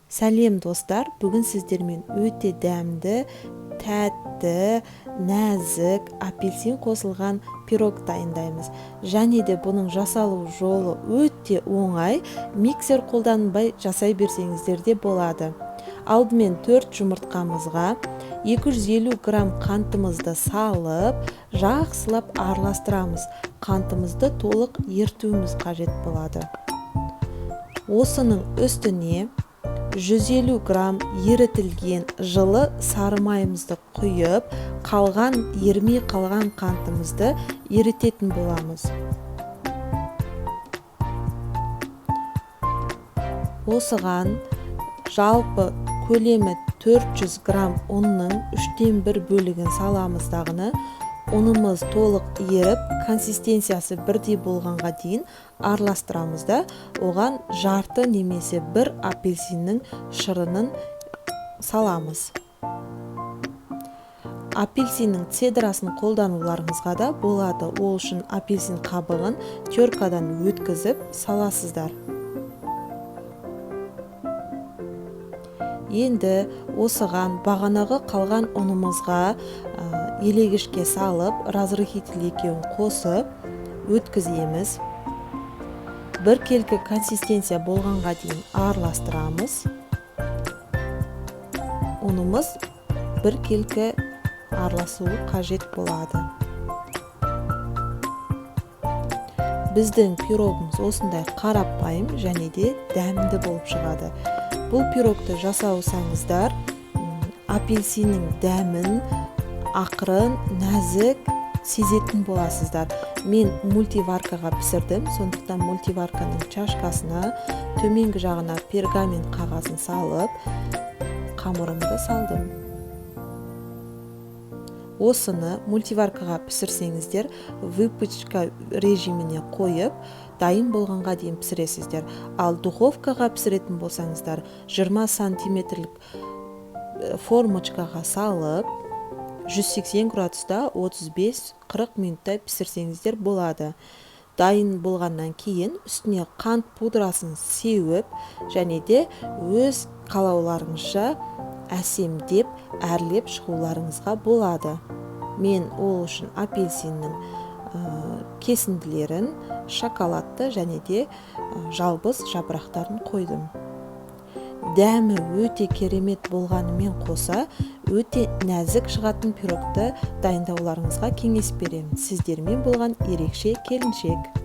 Сәлем достар, бүгін сіздермен өте дәмді, тәтті, нәзік апельсин қосылған пирог дайындаймыз. Және де бұның жасалу жолы өте оңай, миксер қолданбай жасай берсеңіздер де болады. Алдымен 4 жұмыртқамызға 250 грамм қантымызды салып, жақсылап араластырамыз. Қантымызды толық ертуіміз қажет болады. Осының үстіне 150 грамм ерітілген жылы сары майымызды құйып, қалған ермей қалған қантымызды ерітетін боламыз. Осыған жалпы көлемі 400 грамм ұнның 1/3 бөлігін саламыз дағыны, ұнымыз толық еріп, консистенциясы бірдей болғанға дейін араластырамыз да, оған жарты немесе бір апельсиннің шырынын саламыз. Апельсиннің цедрасын қолдануларыңызға да болады. Ол үшін апельсин қабығын теркадан өткізіп саласыздар. Енді осыған бағанағы қалған ұнымызға елегішке салып, разрыхитель екеуін қосып өткіземіз. Біркелкі консистенция болғанға дейін араластырамыз. Ұнымыз біркелкі араласуы қажет болады. Біздің пирогымыз осындай қарапайым және де дәмді болып шығады. Бұл пирогты жасаусаңыздар, апельсиннің дәмін ақырын, нәзік сезетін боласыздар. Мен мультиваркаға пісірдім, сондықтан мультиварканың чашкасына төменгі жағына пергамент қағазын салып, қамырымды салдым. Осыны мультиваркаға пісірсеңіздер, выпечка режиміне қойып, дайын болғанға дейін пісіресіздер. Ал духовкаға пісіретін болсаңыздар, 20 сантиметрлік формочкаға салып, 180 градуста 35-40 минуттай пісірсеңіздер болады. Дайын болғаннан кейін үстіне қант пудрасын сеуіп, және де өз қалауларыңызша әсемдеп, әрлеп шығуларыңызға болады. Мен ол үшін апельсиннің кесінділерін, шоколадты және де жалбыз жапырақтарын қойдым. Дәмі өте керемет болғанымен қоса, өте нәзік шығатын пирогты дайындауларыңызға кеңес беремін. Сіздермен болған ерекше келіншек.